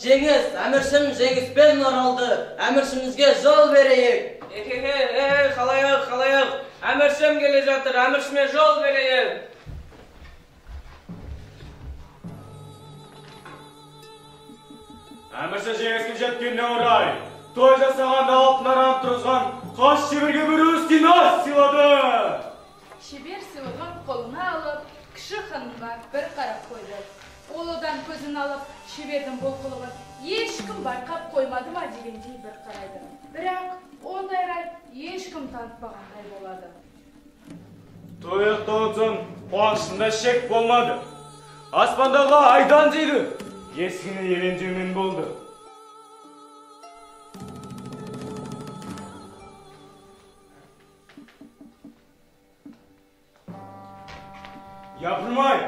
Жеңіс, әміршім жеңіспен оралды. Әміршімізге жол берейік. Ей, халайық, халайық. Әміршім келе жатыр, әміршіме жол берейік. Әмірші жеңіске жеткеніне орай, той жасағанда алтын араны тұрғызған қос шеберге бір үстін ас сыйлады. Шебер сыйлығын қолына алып, кіші ханымға бір қарап қойды. Ол одан көзін алып, шебердің бұл қылығын ешкім байқап қоймады ма дегендей бір қарайды. Бірақ ондай рай ешкім танытпағандай болады. Той аяқталған соң қуанышында шек болмады. Аспандағы айдан дейді. Есігіне елеңдеумен болды. Япырмай!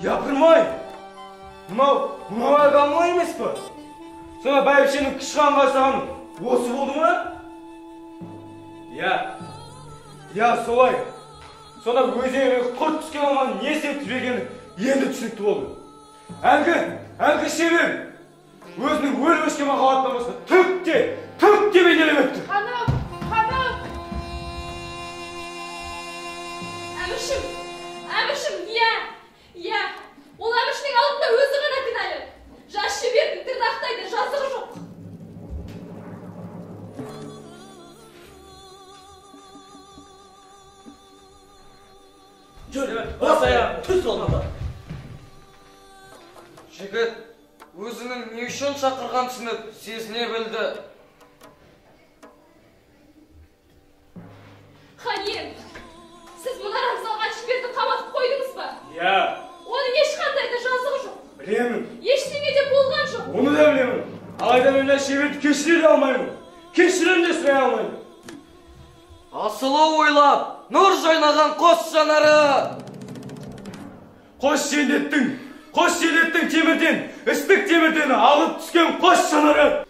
Япырмай! Мынау әлгі емес пе? Сонда бәйбішенің кіші ханға жасағаны осы болды ма? Иә, иә, солай. Сонда өзегіне құрт түскен алманы не себеп жібергені енді түсінікті болды. Әлгі шебер өзінің өліп өшкен махаббатынан басқа түк те бейнелемепті. Ханым, ханым! Әміршім, әміршім, иә, иә. Ол әміршінің алдында өзі ғана кінәлі. Жас шебердің тырнақтай да жазығы жоқ. Жүр, бас аяғым түс олды. Жігіт өзінің не үшін шақырған түсініп, сезіне білді. Хан ием, сіз мұнараға салған шеберді қаматып қойдыңыз ба? Иә. Оның ешқандай да жазығы жоқ. Білемін. Ештеңе де болған жоқ. Оны да білемін. Алайда мен мына шеберді кешіре де алмаймын. Кешірім де сұрай алмаймын. Асылы ойлап, нұр жайнаған қос жанары. Қос жендеттің темірден, істік темірден алып түскен қос жанары.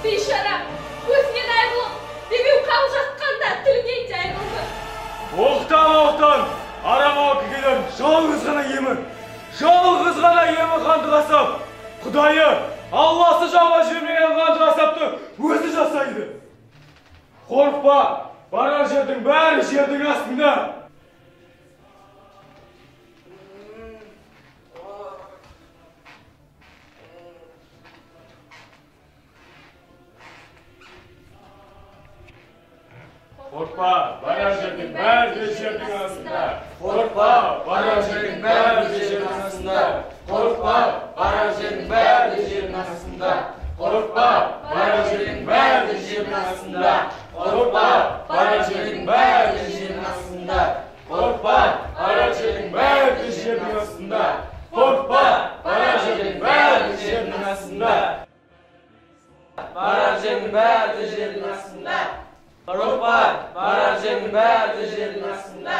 Бейшара, көзінен айырылып, бебеу қалып жатқанда тілінен де айырылды. Оқтан, арам көкелердің жалғыз ғана емі, жалғыз ғана емі қанды қасап. Құдайы, Алласы жауға жібермеген қанды қасапты өзі жасайды. Қорықпа, барар жердің бәрі жердің астында. Қорықпа, барар жердің бәрі де жердің астында. Қорықпа, барар жердің бәрі де жердің астында. Қорықпа, барар жердің бәрі де жердің астында. Қорықпа, барар жердің бәрі де жердің астында. Қорықпа, барар жердің бәрі де жердің астында. Қорықпа, барар жердің бәрі де жердің астында. Қорықпа, барар жердің бәрі де жердің астында. Барар жердің бәрі де жердің астында. Қорықпа, барар жердің бәрі де жердің астында.